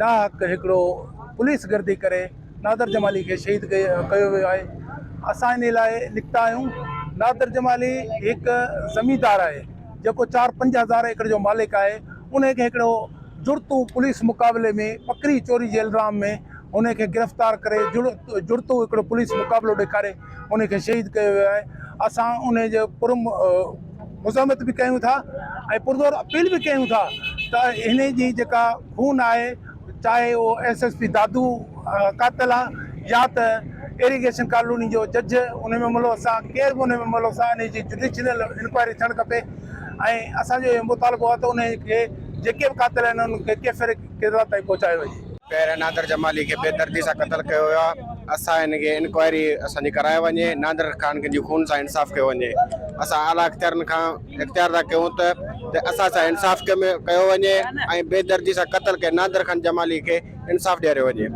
ناحق هڪڙو پوليس گردي ڪري نادر جمالي کي شهيد ڪيو ويو آهي. اسان انهي لاء نڪتا آهيون. نادر جمالي هڪ زميندار آهي جيڪو چار 5000 ايڪڙ جو مالڪ آهي انهي کي هڪڙو جڙتو پوليس مقابلي ۾ پڪڙي چوري جي الزام ۾ انهي کي گرفتار ڪري جڙتو هڪڙو پوليس مقابلو ڏيکاري انهي کي شهيد ڪيو ويو آهي. اسان انهي جو پر مزاحمت به ڪيون ٿا ۽ پرزور اپيل به ڪيون ٿا ته انهي جي جيڪا خون آهي چاهي اهو ايس ايس پي دادو قاتل آهي يا ته ايريگيشن ڪالوني جو جج ان ۾ ملوث آهي ڪير به ان ۾ ملوث آهي انهي جي جڊيشنل انڪوائري ٿيڻ کپي ۽ اسان جو اهو مطالبو آهي ته انهي کي جيڪي به قاتل آهن انهن کي ڪيفر ڪردار تائين پهچايو وڃي. پهريان نادر جمالي کي بي دردي سان قتل ڪيو ويو آهي اسان هن کي انڪوائري اسان جي ڪرائي وڃي نادر خان جي خون سان انصاف ڪيو وڃي اسان اعليٰ اختيارن کان اختيار ٿا ڪيون ته اسان سان انصاف ڪيو وڃي ۽ بي دردي سان قتل ڪيل نادر خان جمالي کي انصاف ڏياريو وڃي.